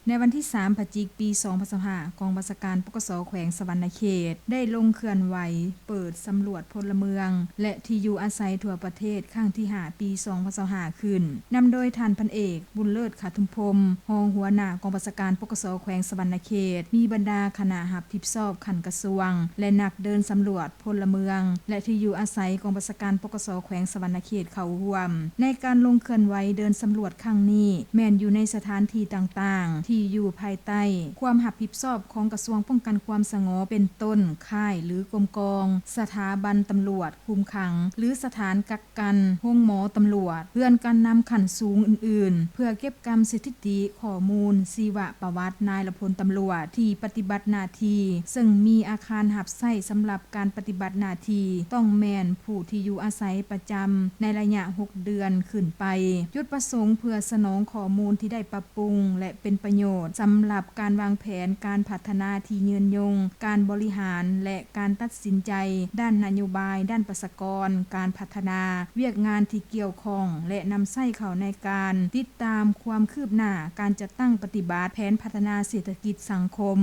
ໃນວັນທີສາມ ພະຈິກ ປີສອງພັນຊາວຫ້າ ກອງບັນຊາການ ປກສ ແຂວງສະຫວັນນະເຂດ ໄດ້ລົງເຄື່ອນໄຫວເປີດສຳຫຼວດພົນລະເມືອງ ແລະ ທີ່ຢູ່ອາໄສທົ່ວປະເທດ ຄັ້ງທີຫ້າ ປີສອງພັນຊາວຫ້າ ຂຶ້ນ, ນຳໂດຍທ່ານພັນເອກ ບຸນເລີດ ຂາທຸມພົມ ຮອງຫົວໜ້າກອງບັນຊາການ ປກສ ແຂວງສະຫວັນນະເຂດ, ມີບັນດາຄະນະຮັບຜິດຊອບຂັ້ນກະຊວງ ແລະ ນັກເດີນສຳຫຼວດ ພົນລະເມືອງ ແລະ ທີ່ຢູ່ອາໄສກອງບັນຊາການ ປກສ ແຂວງສະຫວັນນະເຂດເຂົ້າຮ່ວມ. ໃນການລົງເຄື່ອນໄຫວເດີນສຳຫຼວດຄັ້ງນີ້ ແມ່ນຢູ່ໃນສະຖານທີ່ຕ່າງໆ ທີ່ຢູ່ພາຍໃຕ້ຄວາມຮັບຜິດຊອບຂອງກະຊວງປ້ອງກັນຄວາມສະຫງົບ ເປັນຕົ້ນ ຄ້າຍ ຫຼື ກົມກອງ, ສະຖາບັນຕຳຫຼວດຄຸມຂັງ ຫຼື ສະຖານກັກກັນ, ໂຮງໝໍຕຳຫຼວດ, ເຮືອນການນຳຂັ້ນສູງອື່ນໆ ເພື່ອເກັບກຳສະຖິຕິ ຂໍ້ມູນຊີວະປະຫວັດນາຍ ແລະ ພົນຕຳຫຼວດທີ່ປະຕິບັດໜ້າທີ່ ເຊິ່ງມີອາຄານຮັບໃຊ້ສຳລັບການປະຕິບັດໜ້າທີ່ ຕ້ອງແມ່ນຜູ້ທີ່ຢູ່ອາໄສປະຈຳໃນໄລຍະຫົກເດືອນຂຶ້ນໄປ. ຈຸດປະສົງເພື່ອສະໜອງຂໍ້ມູນທີ່ໄດ້ປັບປຸງ ແລະ ເປັນປະໂຫຍດສຳລັບການວາງແຜນການພັດທະນາທີ່ຍືນຍົງ, ການບໍລິຫານ ແລະ ການຕັດສິນໃຈດ້ານນະໂຍບາຍ, ດ້ານປະຊາກອນ, ການພັດທະນາ, ວຽກງານທີ່ກ່ຽວຂ້ອງ ແລະ ນຳໃຊ້ເຂົ້າໃນການຕິດຕາມຄວາມຄືບໜ້າການຈັດຕັ້ງປະຕິບັດແຜນພັດທະນາເສດຖະກິດສັງຄົມ.